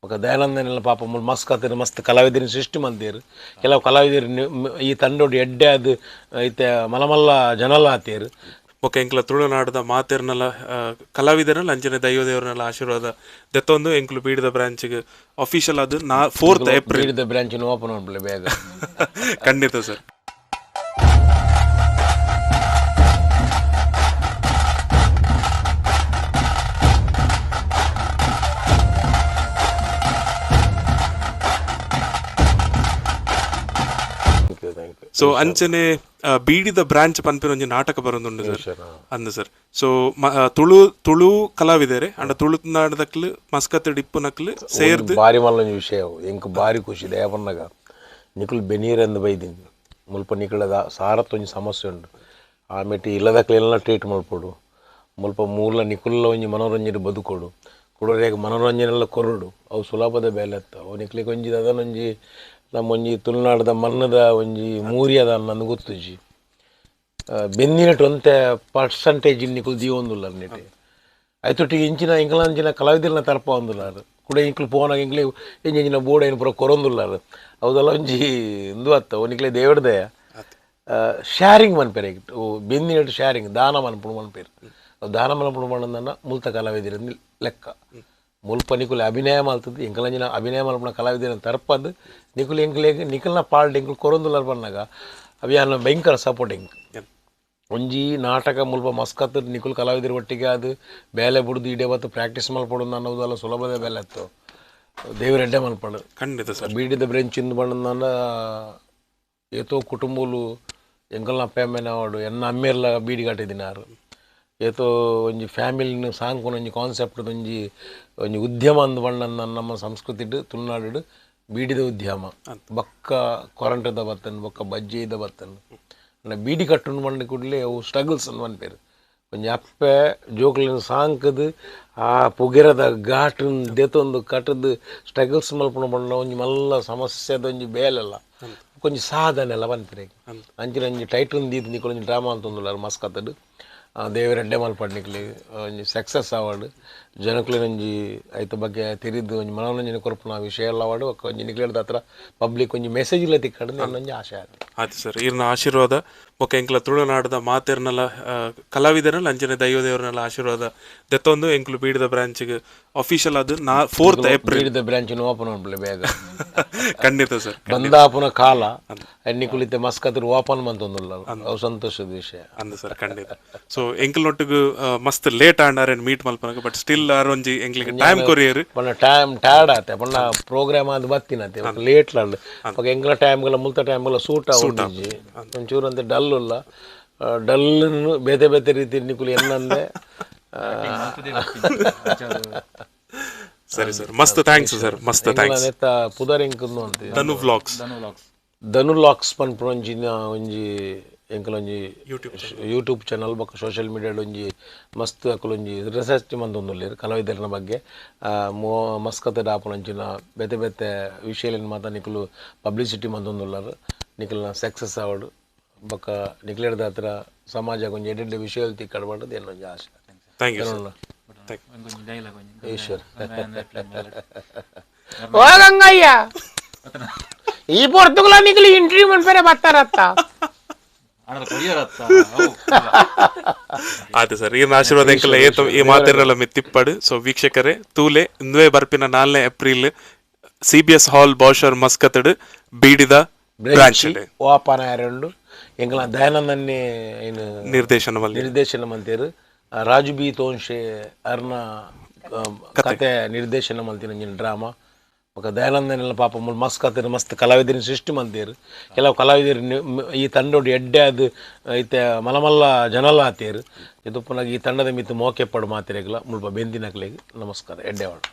ಬೊಕ ದಯಾನಂದನೆಲ್ಲ ಪಾಪ ಮುಲ್ ಮಸ್ಕತ್ತಿನ ಮಸ್ತ್ ಕಲಾವಿದರಿನ ಸೃಷ್ಟಿ ಮಲ್ದೇರು. ಕೆಲವು ಕಲಾವಿದರು ಈ ತಂಡೋಡು ಎಡ್ಡೆ ಅದು ಇತ್ತೆ ಮಲಮಲ್ಲ ಜನಲ ಆತೇರು. ಬೊಕ ಎಂಕ್ಲ ತುಳುನಾಡದ ಮಾತೆರ್ನಲ ಕಲಾವಿದರಲ್ಲ ಅಂಚನೆ ದೈವದೇವರನೆಲ್ಲ ಆಶೀರ್ವಾದ ದೆತ್ತೊಂದು ಎಂಕ್ಲು ಬೀಡಿದ ಬ್ರಾಂಚ್ಗೆ ಅಫಿಷಿಯಲ್ ಅದು ನಾ 4 ಏಪ್ರಿಲ್ ಬೀಡಿದ ಬ್ರಾಂಚ್ ಓಪನ್ ಮಾಡ್ಬಿಡಿ ಬೇಗ. ಖಂಡಿತ ಸರ್. ಸೊ ಅಂಚನೆ ಬೀಡಿದ ಬ್ರಾಂಚ್ ಪನ್ಪಿನ ಒಂಜಿ ನಾಟಕ ಬರೋದುಂಡು ಸರ್ ಅಂದು ಸರ್. ಸೊ ತುಳು ತುಳು ಕಲಾವಿದರೆ ಅಂಡ ತುಳುನಾಡದಕ್ಲು ಮಸ್ಕತ್ ಡಿಪ್ಪುನಕ್ಲು ಸೇರ್ದು ಬಾರಿ ಮಲ್ಲೊಂಜಿ ವಿಷಯ ಎಂಕ್ ಬಾರಿ ಖುಷಿ ದಯಪನ್ನಗ ನಿಕುಲು ಬೆನೀರಂದು ಬೈದಿನಿ ಮುಲ್ಪ ನಿಕುಲದ ಸಾರತ್ತೊಂಜಿ ಸಮಸ್ಯೆ ಉಂಡು ಆಮೇಟಿ ಇಲ್ಲದಕ್ಲೆಲ್ಲ ಟ್ರೀಟ್ ಮಲ್ಪೊಡು ಮುಲ್ಪ ಮೂಲ ನಿಕುಲ್ಲ ಒಂಜಿ ಮನೋರಂಜನೆ ಬದುಕೊಡು ಕುಡೋರಿಯಾಗ ಮನೋರಂಜನೆಲ್ಲ ಕೊರಡು ಅವು ಸುಲಭದ ಬೇಲೆ ಅತ್ತ ಅವು ನಿಕ್ಲಿಗೆ ಒಂಜಿ ಅದನ್ನೊಂಜಿ ನಮ್ಮೊಂಜಿ ತುಳುನಾಡದ ಮಣ್ಣದ ಒಂಜಿ ಮೂರಿಯದ ಅನ್ನಂದು ಗೊತ್ತುಜಿ ಬೆನ್ನಿನಟ್ ಒಂತೆ ಪರ್ಸಂಟೇಜ್ ನಿಕುಲು ದೀವೊಂದುಲ್ಲ ನೆಟ್ ಐತೊಟ್ಟಿಗೆ ಇಂಚಿನ ಇಂಕಲಂಚಿನ ಕಲಾವಿದರನ್ನ ತರ್ಪ ಒಂದುಲ್ಲಾರು ಕೂಡ ಇಂಕ್ಲು ಪೋನಾಗ ಇಂಕ್ಲೆ ಇಂಚಿನ ಬೋರ್ಡ್ ಏನು ಪೂರ ಕೊರೊಂದುಲ್ಲಾರು ಅವದೆಲ್ಲ ಒಂಜಿ ಇಂದು ಅತ್ತ ನಿಕ್ಲೆ ದೇವಡ್ದಯ ಶೇರಿಂಗ್ ಮನ್ಪೇರು ಓ ಬೆನ್ನಿನಟ್ ಶೇರಿಂಗ್ ದಾನ ಮನ್ಪುಣು ಮನ್ಪೇರು ದಾನ ಮನ್ಪುಣು ಮಣ್ಣನ್ನ ಮುಲ್ತ ಕಲಾವಿದರಿಂದ ಲೆಕ್ಕ ಮುಲ್ಪ ನಿಕುಲು ಅಭಿನಯ ಮಲ್ತದ್ದು ಎಂಕಲಂಜಿನ ಅಭಿನಯ ಮಲ್ಪುನ ಕಲಾವಿದರನ್ನ ತರ್ಪದು ನಿಕುಲು ಎಂಕ್ಲೆ ನಿಕಲ್ನ ಪಾಲ್ಡ್ ಎಂಕ್ಲು ಕೊರೊಂದುಲ್ಲಾರು ಪನ್ನಾಗ ಅಭಿಯಾನ ಭಯಂಕರ ಸಪೋರ್ಟಿಂಗ್ ಒಂಜಿ ನಾಟಕ ಮುಲ್ಪ ಮಸ್ಕತ್ ನಿಕುಲು ಕಲಾವಿದರ ಒಟ್ಟಿಗೆ ಅದು ಬೇಲೆ ಬುಡ್ದು ಇಡೇ ಬತ್ತು ಪ್ರಾಕ್ಟೀಸ್ ಮಲ್ಪಡು ಅನ್ನೋದೆಲ್ಲ ಸುಲಭದ ಬೇಲೆ ಅತ್ತು ದೇವರೆಡ್ಡೆ ಮಲ್ಪಡು ಖಂಡಿತ ಸರ್. ಬೀಡಿದ ಬ್ರೆಂಚಿಂದು ಬಣ್ಣನ ಏತೋ ಕುಟುಂಬಲು ಎಂಕಲ್ನ ಅಪ್ಪ ಅಮ್ಮೆನವಾಡು ಎನ್ನ ಅಮ್ಮೆರ್ಲ ಬೀಡಿ ಕಟ್ಟಿದಿನಾರು ಏತೋ ಒಂಜಿ ಫ್ಯಾಮಿಲಿನ ಸಾಂಕುನ ಒಂಜಿ ಕಾನ್ಸೆಪ್ಟ್ ಒಂಜಿ ಒಂಜಿ ಉದ್ಯಮ ಅಂದ್ ಬಣ್ಣನ ನಮ್ಮ ಸಂಸ್ಕೃತಿಡ್ ತುಳುನಾಡು ಬೀಡಿದ ಉದ್ಯಮ ಬೊಕ್ಕ ಕೊರಂಟದ ಬತ್ತನ್ ಬೊಕ್ಕ ಬಜ್ಜಿದ ಬತ್ತನ್ ಬೀಡಿ ಕಟ್ಟುಂಡು ಮಣ್ಣು ಕೂಡಲೇ ಅವು ಸ್ಟ್ರಗಲ್ಸ್ ಅಂದ್ ಪನ್ಪೇರು ಒಂಜಿ ಅಪ್ಪೆ ಜೋಕ್ಲಿನ ಸಾಂಕದು ಆ ಪುಗೆರದ ಘಾಟನ್ ದೆತೊಂದು ಕಟ್ಟದು ಸ್ಟ್ರಗಲ್ಸ್ ಮಲ್ಪುನ ಬಣ್ಣ ಒಂಜಿ ಮಲ್ಲ ಸಮಸ್ಯೆದ ಒಂಜಿ ಬೇಲೆಲ್ಲ ಕೊಂಚ ಸಾಧನೆ ಎಲ್ಲ ಪನ್ಪೇರು ಅಂಚಿನ ಒಂಜಿ ಟೈಟಲ್ ದೀದ್ ನಿಕುಲು ಒಂಜಿ ಡ್ರಾಮಾ ಅಂತಂದುಲ್ಲಾರು ಮಸ್ಕತ್ತಡ್ ದೇವರೆಡ್ಡೆ ಮಲ್ಪಡ್ ನಿಕ್ಲೆ ಒಂಜಿ ಸಕ್ಸಸ್ ಅವಾರ್ಡ್ ಜನಕ್ಲೆನ ಒಂಜಿ ಐತ ಬಗ್ಗೆ ತೆರಿದು ಒಂಜಿ ಮನೋರಂಜನೆ ಕೊರ್ಪುನ ವಿಷಯ ಎಲ್ಲ ಅವಾರ್ಡ್ ಒಂಜಿ ನಿಕ್ಲೆಡ್ದ ಹತ್ರ ಪಬ್ಲಿಕ್ ಒಂಜಿ ಮೆಸೇಜ್ ಇಲ್ಲ ತಿಕ್ಕಡ್ ಒಂಜಿ ಆಶೆ ಆತ. ಆಯ್ತು ಸರ್, ಈರ್ನ ಆಶೀರ್ವಾದ ಬೊಕ ಎಂಕ್ಲ ತುಳುನಾಡದ ಮಾತೆರ್ನಲ ಕಲಾವಿದರಲ್ಲ ಅಂಚನೆ ದೈವದೇವರನೆಲ್ಲ ಆಶೀರ್ವಾದ ದೆತ್ತೊಂದು ಎಂಕ್ಲು ಬೀಡಿದ ಬ್ರಾಂಚ್ಗೆ ಅಫಿಷಿಯಲ್ ಅದು ನಾ 4 ಏಪ್ರಿಲ್ ಬೀಡಿದ ಬ್ರಾಂಚ್ ಓಪನ್ ಮಾಡ್ಬಿಡಿ ಬೇಗ. ಖಂಡಿತ ಸರ್. ಬಂದಾಪುನ ಕಾಲ ನಿಕುಲಿತ್ತೆ ಮಸ್ಕತ್ ಓಪನ್ ಮಂತೊಂದುಲ್ಲ ಅವು ಸಂತೋಷದ ವಿಷಯ ಅಂದ ಸರ್ ಖಂಡಿತ. ಸೊ ಎಂಕ್ಲನೊಟ್ಟಿಗೆ ಮಸ್ತ್ ಲೇಟ್ ಆಂಡಾರ್ ಮೀಟ್ ಮಲ್ಪನಗ ಬಟ್ ಸ್ಟಿಲ್ ಆರ್ ಒಂಜಿ ಎಂಕ್ಲಿಗೆ ಟೈಮ್ ಕೊರಿಯರ್ ಪಂಡ ಟೈಮ್ ಟಯರ್ಡ್ ಆತೆ ಪಂಡ ಪ್ರೋಗ್ರಾಮ್ ಅದು ಬತ್ತಿನತೆ ಲೇಟ್ ಲಾಂಡ್ ಪಕ್ಕ ಎಂಕ್ಲ ಟೈಮ್ಗೆಲ್ಲ ಮುಲ್ತ ಟೈಮ್ಗೆಲ್ಲ ಸೂಟ್ ಆವುಂಡಿಜ್ಜಿ ಒಂಚೂರು ಅಂತೆ ಡಲ್ ಉಲ್ಲ ಡಲ್ ಬೇತೆ ಬೇತೆ ರೀತಿ ನಿಕುಲು ಎನ್ನಂದೆ ಸರಿ ಸರ್, ಮಸ್ತ್ thanks sir, ಮಸ್ತ್ thanks. ನೆತ್ತ ಪುದರ್ ಎಂಕುಂದು ಅಂತ ಧನು ವ್ಲಾಗ್ಸ್ ಧನು ಲಾಕ್ಸ್ ಪನ್ಪುನ ಒಂಜಿನ ಒಂಜಿ ಎಂಕಲ ಒಂಜಿ ಯೂಟ್ಯೂಬ್ ಚಾನಲ್ ಬೊಕ್ಕ ಸೋಷಿಯಲ್ ಮೀಡಿಯಾಡ್ ಒಂಜಿ ಮಸ್ತ್ ಅಕುಲು ಒಂಜಿ ರಿಸರ್ಚ್ ಮಂತೊಂದುಲ್ಲೆರ್ ಕಲಾವಿದರನ ಬಗ್ಗೆ ಮಸ್ಕತ್ ಆಪುನ ಅಂಚಿನ ಬೇತೆ ಬೇತೆ ವಿಷಯಲೆನ್ ಮಾತ ನಿಕುಲು ಪಬ್ಲಿಸಿಟಿ ಮಂತೊಂದುಲ್ಲಾರ್ ನಿಕಲ್ನ ಸಕ್ಸಸ್ ಆವಡ್ ಬೊಕ್ಕ ನಿಕ್ಲೆಡ್ದ ಹತ್ರ ಸಮಾಜ ಒಂಜಿ ಎಡ್ಡೆ ವಿಷಯ ತಿಕ್ಕಡ್ ಏನೊಂಜಿ ಆಶೆ. Thank you sir. Eshwar. ಓ ಗಂಗಯ್ಯ, ಈ ಪೊರ್ತುಗುಲ ನಿಕುಲು ಇಂಟರ್ವ್ಯೂ ಮನ್ಪೆರೆ ಬತ್ತಾರತ್ತ. ಆಯ್ತು ಸರ್, ಈರ್ನ ಆಶೀರ್ವಾದ ಎಂಕಲ್ಲ ಏತ ಈ ಮಾತೆರ್ನಲ ಮಿತ್ತಿಪ್ಪಡು. ಸೊ ವೀಕ್ಷಕರೇ ತೂಲೆ ಇಂದುವೆ ಬರ್ಪಿನ 4 ಏಪ್ರಿಲ್ CBS ಹಾಲ್ ಬೌಷರ್ ಮಸ್ಕತ್ಡ್ ಬೀಡಿದ ಬ್ರಾಂಚ್ ಓಪನ್ ಆಯರಂಡು ಎಂಕಲ ದಯಾನಂದನ್ನೇ ಏನು ನಿರ್ದೇಶನ ಮಲ್ಲಿ ನಿರ್ದೇಶನ ಮಂತೇರು ರಾಜು ಬಿ ತೋನ್ಶೆ ಅರ್ನ ಕತೆ ನಿರ್ದೇಶನ ಮಲ್ತಿನ ಒಂಜಿನ ಡ್ರಾಮಾ ಬೊಕ ದಯಾನಂದನೆಲ್ಲ ಪಾಪ ಮುಲ್ ಮಸ್ಕತ್ ಮಸ್ತ್ ಕಲಾವಿದರಿನ ಸೃಷ್ಟಿ ಮಂತೇರು ಕೆಲವು ಕಲಾವಿದರು ಈ ತಂಡೋಡು ಎಡ್ಡೆ ಅದು ಇತ್ತೆ ಮಲಮಲ್ಲ ಜನಲ ಆತೇರು ಇದುಪ್ಪುನಾಗ ಈ ತಂಡದ ಮಿತ್ತು ಮೋಕೆಪ್ಪಡು ಮಾತಿರೆಗ್ಲ ಮುಲ್ಪ ಬೆಂದಿನಕ್ಲೆಗ್ ನಮಸ್ಕಾರ ಎಡ್ಡೆವಾಡು.